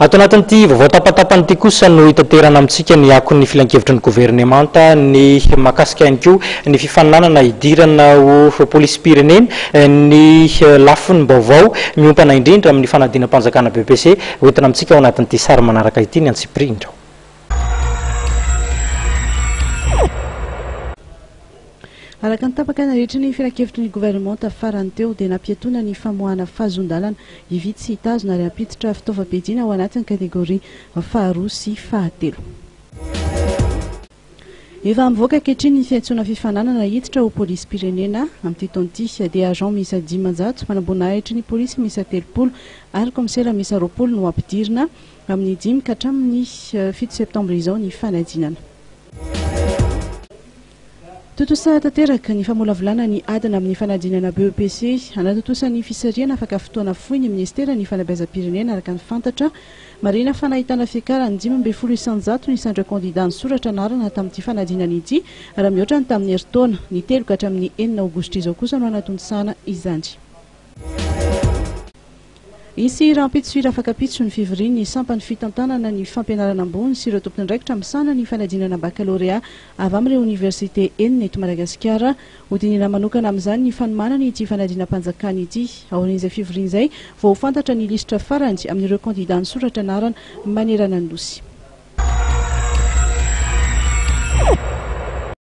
Ato anatin'ity vaovao tapatapany ity kosa no hitaterana amintsika ny akon'ny filankevitry ny governemanta ny mahakasika ihany koa ny fifaninanana hidirana ho polisim-pirenena, ny lafiny vaovao miompana indrindra amin'ny fanadinam-panjakana BEPC hoentina amintsika ao anatin'ity sary manaraka ity ny antsipiriany. Araka ny tapaka nandritry ny filankevitry ny governemanta farany teo dia nampiatoana ny famoahana fahazoan-dalana hividy sy hitazona ary hampiditra fitaovam-piadiana ao anatin'ny kategoria faharoa sy fahatelo. Efa mivoaka ankehitriny ny fiantsoana fifaninanana hiditra ho polisim-pirenena amin'ity taona ity dia agent miisa 500, manamboninahitry ny polisy miisa 30 ary kaomisera miisa 20 no hampidirina amin'ny 5 ka hatramin'ny 7 septambra izao ny fanadinana. Tontosa tanteraka ny famolavolana ny adina amin'ny fanadinana BEPC. Hanatontosa ny fisarihana afaka fotoana fohy ny minisiteran'ny fanabeazam-pirenena araka ny fantatra. Marihina fa nahitana fiakarany 15% ny isan'ireo kandida nisoratra anarana tamin'ity fanadinana ity raha mihoatra ny tamin'ny herintaona. Ny 3 ka hatramin'ny 6 aogositra izao kosa no hanatontosana izany. Hisy rahampitso sy rafakapitso ny fivorian'ny sampan'ny fitantanana ny fampianarana ambony sy ireo tompon'andraikitra misahana ny fanadinana bakalorea avy amin'ireo oniversite enina eto Madagasikara. Hodinihina manokana amin'izany ny fanomanana ity fanadinam-panjakana ity. Aorian'izay fivoriana izay vao ho fantatra ny lisitra farany amin'ireo kandida nisoratra anarana manerana ny Nosy.